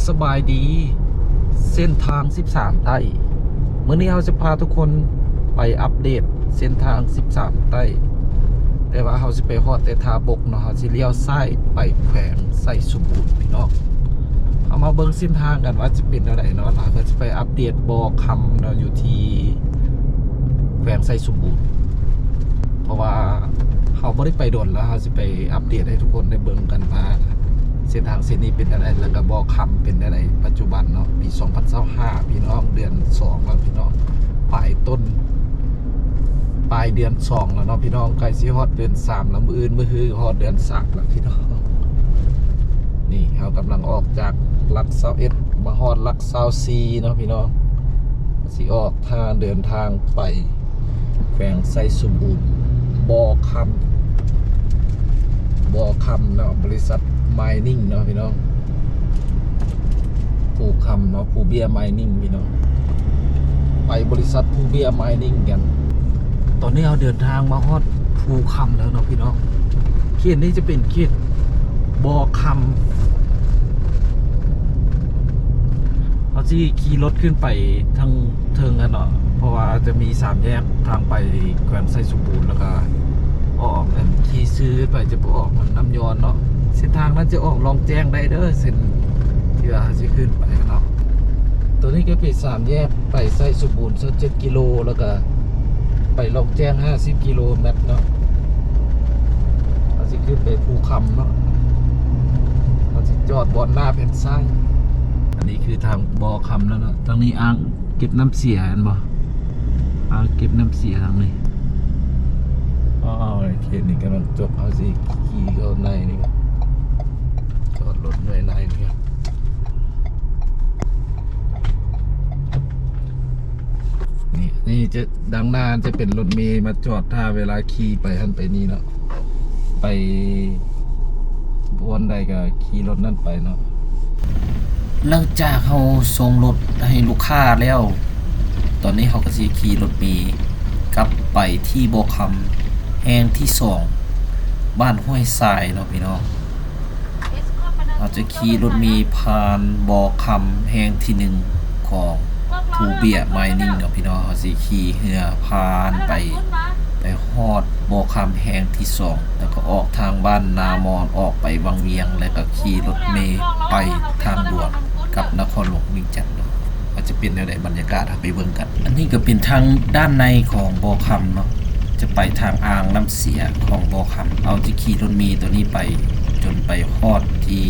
ສະບາຍດີ ເສັ້ນທາງສິບສາມໃຕ້ ມື້ນີ້ເຮົາຈະພາທຸກຄົນໄປອັບເດດເສັ້ນທາງສິບສາມໃຕ້ ແຕ່ວ່າເຮົາຊິໄປຮອດແຕ່ທ່າບົກເນາະ ເຮົາຊິລ້ຽວຊ້າຍໄປແຂວງໄຊສົມບູນພີ່ນ້ອງ. ເຮົາມາເບິ່ງເສັ້ນທາງກັນວ່າຈະເປັນແນວໃດເນາະ ແລ້ວເຮົາກໍຈະໄປອັບເດດບໍ່ຄຳເນາະ ຢູ່ທີ່ແຂວງໄຊສົມບູນ ເພາະວ່າເຮົາບໍ່ໄດ້ໄປດົນແລ້ວ ເຮົາຊິໄປອັບເດດໃຫ້ທຸກຄົນໄດ້ເບິ່ງກັນວ່າເສັ້ນທາງເສັ້ນນີ້ເປັນແນວໃດ ແລ້ວກໍບໍ່ຄຳເປັນແນວໃດປັດຈຸບັນເນາະ. ປີສອງພັນຊາວຫ້າ ພີ່ນ້ອງ ເດືອນສອງແລ້ວພີ່ນ້ອງ ປາຍຕົ້ນ ປາຍເດືອນສອງແລ້ວເນາະພີ່ນ້ອງ ໃກ້ຊິຮອດເດືອນສາມແລ້ວ ມື້ອື່ນມື້ຮືຮອດເດືອນສາມແລ້ວພີ່ນ້ອງ. ນີ້ເຮົາກຳລັງອອກຈາກຫຼັກຊາວເອັດ ມາຮອດຫຼັກຊາວສີ່ເນາະພີ່ນ້ອງ ຊິອອກ ຖ້າເດີນທາງໄປແຂວງໄຊສົມບູນ ບໍ່ຄຳ ບໍ່ຄຳເນາະ ບໍລິສັດມາຍນິງເນາະພີ່ນ້ອງ ພູຄຳເນາະ ພູເບ້ຍມາຍນິງພີ່ນ້ອງ ໄປບໍລິສັດພູເບ້ຍມາຍນິງກັນ. ຕອນນີ້ເຮົາເດີນທາງມາຮອດພູຄຳແລ້ວເນາະພີ່ນ້ອງ ເຂດນີ້ຈະເປັນເຂດບໍ່ຄຳ ເຮົາຊິຂີ່ລົດຂຶ້ນໄປທາງເທິງຫັ້ນເນາະ ເພາະວ່າຈະມີສາມແຍກທາງໄປແຂວງໄຊສົມບູນ ແລ້ວກະອອກ ອັນຂີ່ຊື່ໄປຈະໄປອອກນ້ຳຍອນເນາະ. ເສັ້ນທາງນັ້ນຈະອອກລ່ອງແຈ້ງໄດ້ເດີ ເສັ້ນທີ່ວ່າເຮົາຊິຂຶ້ນໄປເນາະ. ໂຕນີ້ກໍເປັນສາມແຍກໄປໄຊສົມບູນ ຊາວເຈັດກິໂລ ແລ້ວກະໄປລ່ອງແຈ້ງ ຫ້າສິບກິໂລແມັດເນາະ. ເຮົາຊິຂຶ້ນໄປພູຄຳເນາະ ເຮົາຊິຈອດບ່ອນໜ້າແຜ່ນຊ້າຍ. ອັນນີ້ຄືທາງບໍ່ຄຳແລ້ວເນາະ ທາງນີ້ອ່າງເກັບນ້ຳເສຍແມ່ນບໍ່? ອ່າງເກັບນ້ຳເສຍທາງນີ້. ອ້າວ ເຂດນີ້ກຳລັງຈົບ ເຮົາຊິຂີ່ເຂົ້າໃນນີ້ ຈອດລົດໄວ້ໃນນີ້. ນີ້ ນີ້ຈະ ດ້ານໜ້າຈະເປັນລົດເມມາຈອດຖ້າເວລາຂີ່ໄປຫັ້ນໄປນີ້ເນາະ ໄປບ່ອນໃດກໍຂີ່ລົດນັ້ນໄປເນາະ. ຫຼັງຈາກເຮົາສົ່ງລົດໃຫ້ລູກຄ້າແລ້ວ ຕອນນີ້ເຮົາກໍຊິຂີ່ລົດເມກັບໄປທີ່ບໍ່ຄຳແຫ່ງທີສອງ ບ້ານຫ້ວຍຊາຍເນາະພີ່ນ້ອງ. ເຮົາຈະຂີ່ລົດເມຜ່ານບໍ່ຄຳແຫ່ງທີໜຶ່ງຂອງພູເບ້ຍມາຍນິງເນາະພີ່ນ້ອງ. ເຮົາຊິຂີ່ເຮືອຜ່ານໄປ ໄປຮອດບໍ່ຄຳແຫ່ງທີສອງ ແລ້ວກໍອອກທາງບ້ານນາມອນ ອອກໄປວັງວຽງ ແລ້ວກໍຂີ່ລົດເມໄປທາງດ່ວນກັບນະຄອນຫຼວງວຽງຈັນເນາະ. ວ່າຈະເປັນແນວໃດບັນຍາກາດ ເຮົາໄປເບິ່ງກັນ. ອັນນີ້ກໍເປັນທາງດ້ານໃນຂອງບໍ່ຄຳເນາະ ຈະໄປທາງອ່າງນ້ຳເສຍຂອງບໍ່ຄຳ. ເຮົາຈະຂີ່ລົດເມໂຕນີ້ໄປຈົນໄປຮອດທີ່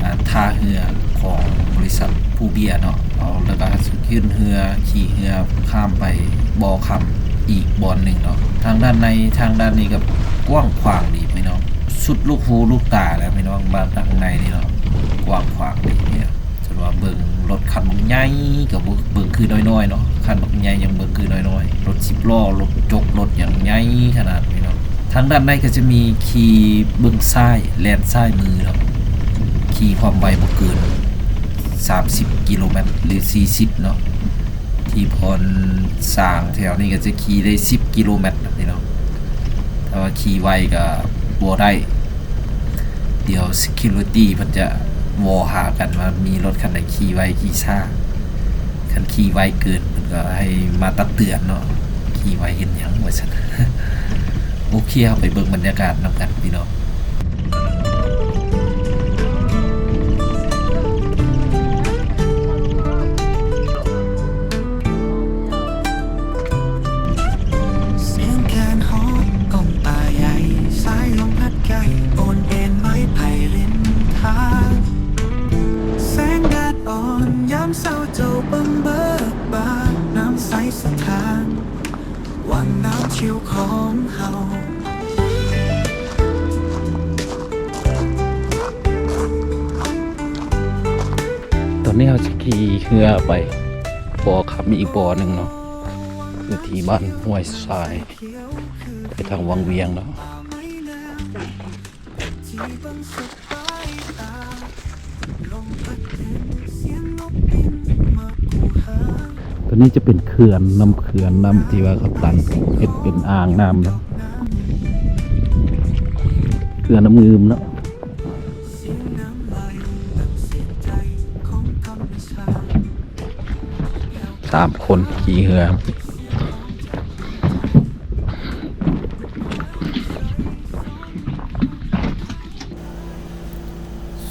ອ່າ ທ່າເຮືອຂອງບໍລິສັດພູເບ້ຍເນາະ. ເຮົາ ແລ້ວກໍຂຶ້ນເຮືອ ຂີ່ເຮືອຂ້າມໄປບໍ່ຄຳອີກບ່ອນໜຶ່ງເນາະ. ທາງດ້ານໃນ ທາງດ້ານນີ້ກໍກວ້າງຂວາງດີພີ່ນ້ອງ ສຸດລູກຫູລູກຕາແລ້ວພີ່ນ້ອງ. ມາທາງໃນນີ້ເນາະ ກວ້າງຂວາງດີເນາະ. ຈະວ່າເບິ່ງລົດຄັນບັກໃຫຍ່ກໍບໍ່ເບິ່ງຄືນ້ອຍໆເນາະ ຄັນບັກໃຫຍ່ຍັງເບິ່ງຄືນ້ອຍໆ. ລົດສິບລໍ້ ລົດຈົກ ລົດຫຍັງໃຫຍ່ຂະໜາດນີ້ເນາະ. ທາງດ້ານໃນກໍຈະມີຂີ່ເບິ່ງຊ້າຍ ແລ່ນຊ້າຍມືເນາະ ຂີ່ຄວາມໄວບໍ່ເກີນສາມສິບກິໂລແມັດ ຫຼື ສີ່ສິບເນາະ. ທີ່ບ່ອນສາງແຖວນີ້ກໍຈະຂີ່ໄດ້ສິບກິໂລແມັດນະພີ່ນ້ອງ. ຖ້າວ່າຂີ່ໄວກໍບໍ່ໄດ້ ດຽວ security ເພິ່ນຈະວໍຫາກັນວ່າມີລົດຄັນໃດຂີ່ໄວຂີ່ຊ້າ. ຄັນຂີ່ໄວເກີນເພິ່ນກໍໃຫ້ມາຕັກເຕືອນເນາະ ຂີ່ໄວເຮັດຫຍັງວ່າຊັ້ນ. ໂອເຄ ເຮົາໄປເບິ່ງບັນຍາກາດນຳກັນພີ່ນ້ອງ. ສຽງແກນຮອນກ້ອງປ່າໃຫຍ່ ສາຍລົມພັດໄກ ໂອນເອນໄມ້ໄຜ່ລິມທາງ ແສງແດດອ່ອນຍາມເຊົ້າ ເຈົ້າເບິ່ງເບີກບານ ນ້ຳໃສສະຖານ ວັງນ້ຳຂຽວຂອງເຮົາ. ຕອນນີ້ເຮົາຊິຂີ່ເຮືອໄປບໍ່ຄຳອີກບໍ່ໜຶ່ງເນາະ ຢູ່ທີ່ບ້ານຫ້ວຍຊາຍ ໄປທາງວັງວຽງເນາະ. ຕົວນີ້ຈະເປັນເຂື່ອນ ນ້ຳເຂື່ອນ ນ້ຳທີ່ວ່າເຂົາຕັນເຮັດເປັນອ່າງນ້ຳເນາະ ເຂື່ອນນ້ຳງື່ມເນາະ. ສາມຄົນຂີ່ເຮືອ.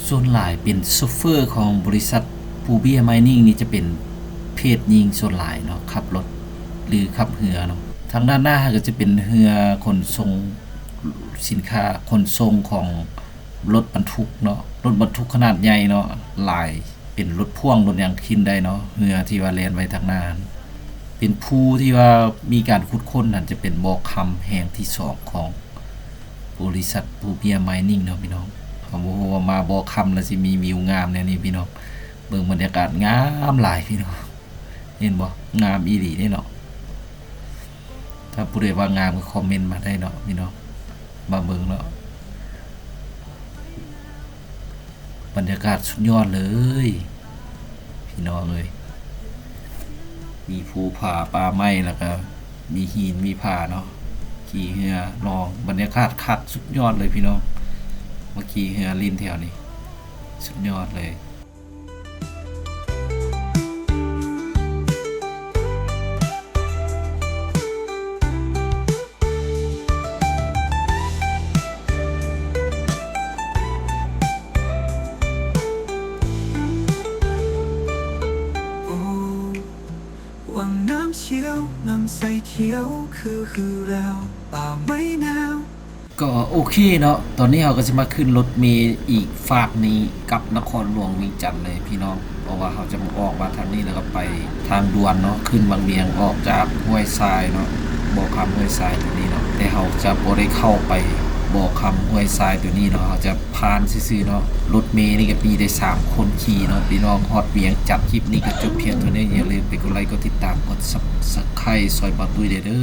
ສ່ວນຫຼາຍເປັນໂຊເຟີຂອງບໍລິສັດພູເບຍມາຍນິງນີ້ ຈະເປັນເພດຍິງສ່ວນຫຼາຍເນາະ ຂັບລົດ ຫຼື ຂັບເຮືອເນາະ. ທາງດ້ານໜ້າກໍຈະເປັນເຮືອຂົນສົ່ງສິນຄ້າ ຂົນສົ່ງຂອງລົດບັນທຸກເນາະ, ລົດບັນທຸກຂະໜາດໃຫຍ່ເນາະ ຫຼາຍ ເປັນລົດພ່ວງລົດຫຍັງຂຶ້ນໄດ້ເນາະ. ເຮືອທີ່ວ່າແລ່ນໄວ້ທາງໜ້າຫັ້ນ ເປັນພູທີ່ວ່າມີການຂຸດຄົ້ນຫັ້ນ ຈະເປັນບໍ່ຄຳແຫ່ງທີສອງຂອງບໍລິສັດພູເບຍມາຍນິງເນາະພີ່ນ້ອງ. ເຮົາບໍ່ຮູ້ວ່າມາບໍ່ຄຳແລ້ວຊິມີວິວງາມແນວນີ້ພີ່ນ້ອງ. ເບິ່ງບັນຍາກາດງາມຫຼາຍພີ່ນ້ອງ. ເຫັນບໍ່? ງາມອີ່ຫຼີເດ້ເນາະ. ຖ້າຜູ້ໃດວ່າງາມກໍຄອມເມັນມາໄດ້ເນາະພີ່ນ້ອງ. ມາເບິ່ງເນາະ. ບັນຍາກາດສຸດຍອດເລີຍພີ່ນ້ອງເອີຍ. ມີພູຜາປ່າໄມ້ ແລ້ວກໍມີຫີນມີຜາເນາະ. ຂີ່ເຮືອລອງ ບັນຍາກາດຄັກສຸດຍອດເລີຍພີ່ນ້ອງ. ມາຂີ່ເຮືອຫຼິ້ນແຖວນີ້ ສຸດຍອດເລີຍ. ວັງນ້ຳຂຽວ ນ້ຳໃສຂຽວຄື ຄືແລ້ວ ປ່າໄມ້ໜາວ. ກໍໂອເຄເນາະ, ຕອນນີ້ເຮົາກໍຊິມາຂຶ້ນລົດເມອີກຟາກໜຶ່ງກັບນະຄອນຫຼວງວຽງຈັນເລີຍພີ່ນ້ອງ. ເພາະວ່າເຮົາຈະອອກມາທາງນີ້ ແລ້ວກໍໄປທາງດ່ວນເນາະ, ຂຶ້ນວັງວຽງ ອອກຈາກຫ້ວຍຊາຍເນາະ, ບໍ່ຄຳຫ້ວຍຊາຍຕົວນີ້ເນາະ. ແຕ່ເຮົາຈະບໍ່ໄດ້ເຂົ້າໄປບໍ່ຄຳຫ້ວຍຊາຍຕົວນີ້ເນາະ, ເຮົາຈະຜ່ານຊື່ໆເນາະ. ລົດເມນີ້ກໍມີໄດ້ສາມຄົນຂີ່ເນາະພີ່ນ້ອງ. ຮອດວຽງຈັນ ຄລິບນີ້ກໍຈົບພຽງເທົ່ານີ້. ຢ່າລືມໄປກົດໄລກ໌ ກົດຕິດຕາມ ກົດ Subscribe ຊ່ອຍບ່າວຕຸ້ຍແດ່ເດີ.